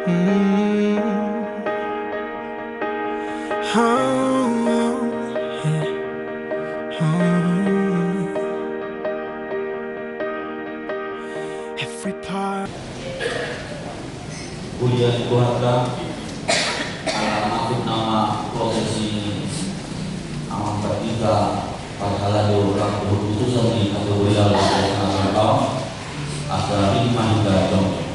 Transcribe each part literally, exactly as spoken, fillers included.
Mm. Oh, yeah. Oh. Every part. Puji Tuhanta, ala mahut nama prosesi Amang Pandita parhalado rap dohot utusan ni kategori lalu, asa hikmat hita jongjong.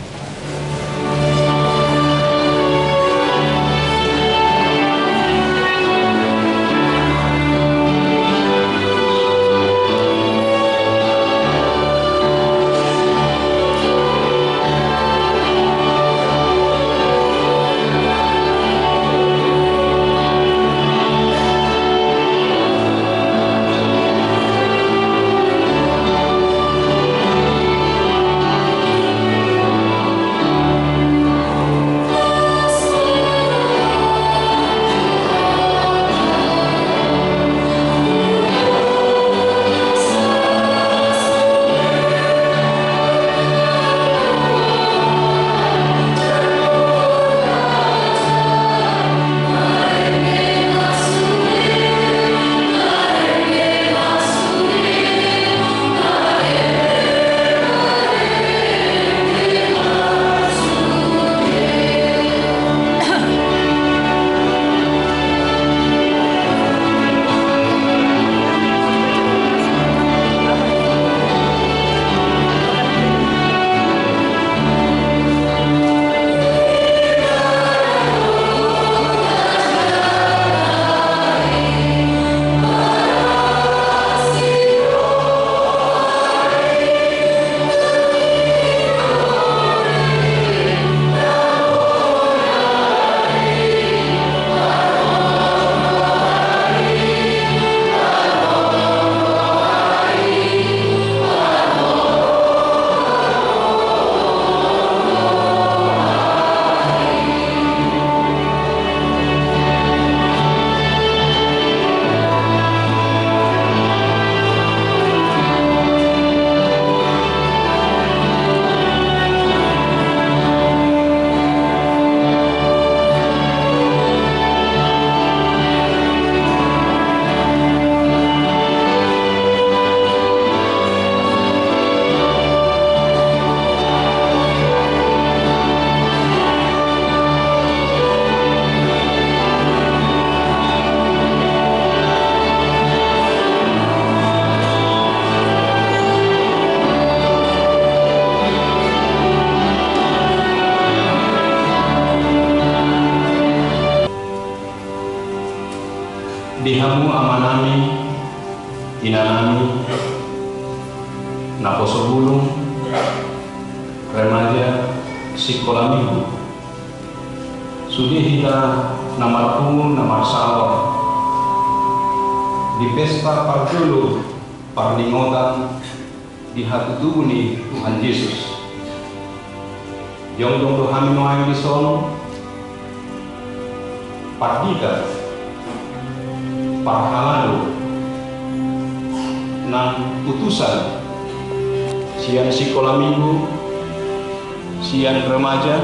Di hamu amanami, inanami, naposo bulung, remaja, sikola minggu, sude hita na marpungu na marsaor di pesta parjolo parningotan di hatutubu ni Tuhan Jesus. Jongjong do hami nuaeng dison, pandita, parhalado, nang utusan sian sikola minggu, sian remaja,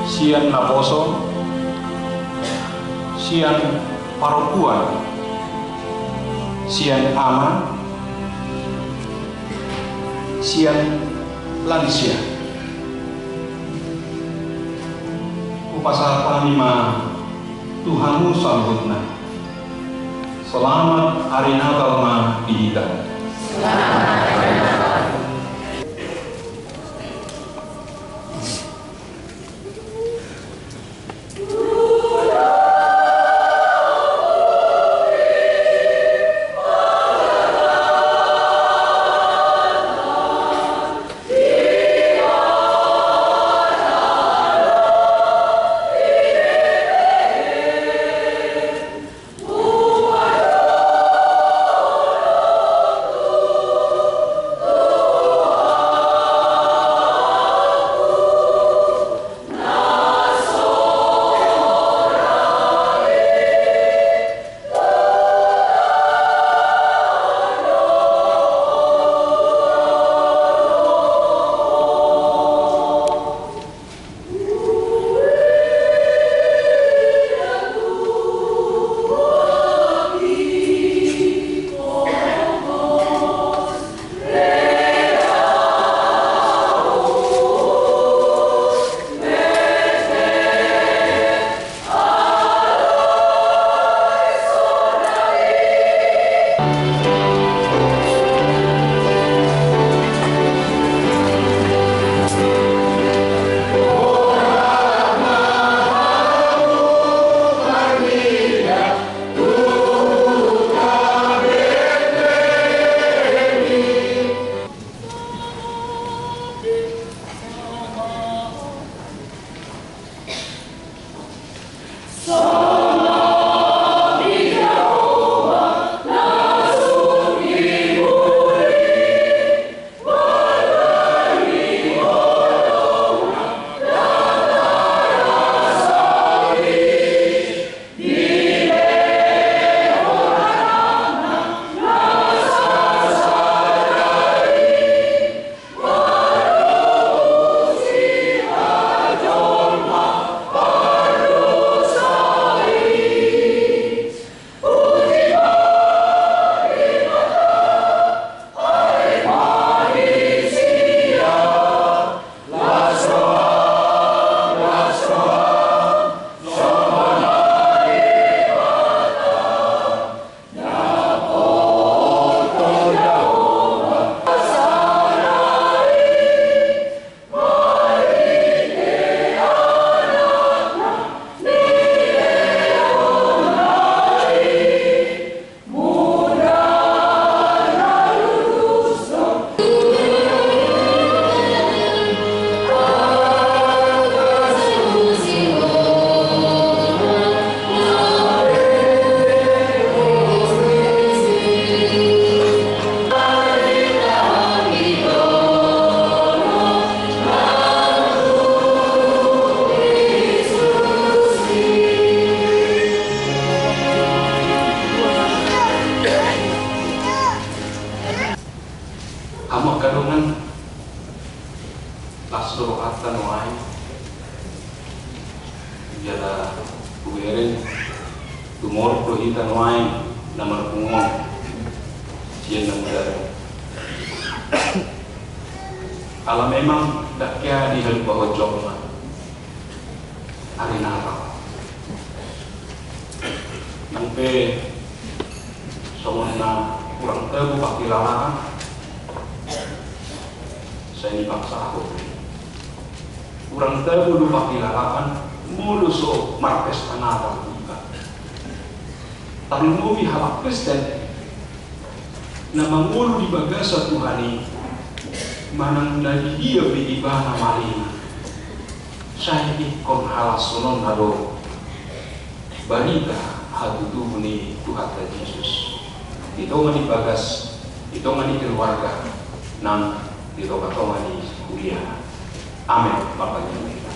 sian naposo, sian parompuan, sian ama, sian lansia. Hupasahat hami ma tu hamu saluhutna. Selamat Ari Natal ma di hita. Dongan, las do rohanta nuaeng. Jala hubereng, tumorop do hita nuaeng na marpungu on sian na muda. Ala memang ndang hea dihalupahon jolma ari Natal. Nang pe songon na hurang tabo pangkilalaan, sai dipaksahon. Hurang tabo do pangkilalaan molo so marpesta Natal hita. Tarlumobi halak Kristen na mangolu di bagasan Tuhan i, manang na didia pe ibana marina, sai ingkon halashononna do barita hatutubu ni Tuhanta Jesus di tonga ni bagas, di tonga ni keluarga, nang di tongatonga ni huria. Amen. Martangiang ma hita.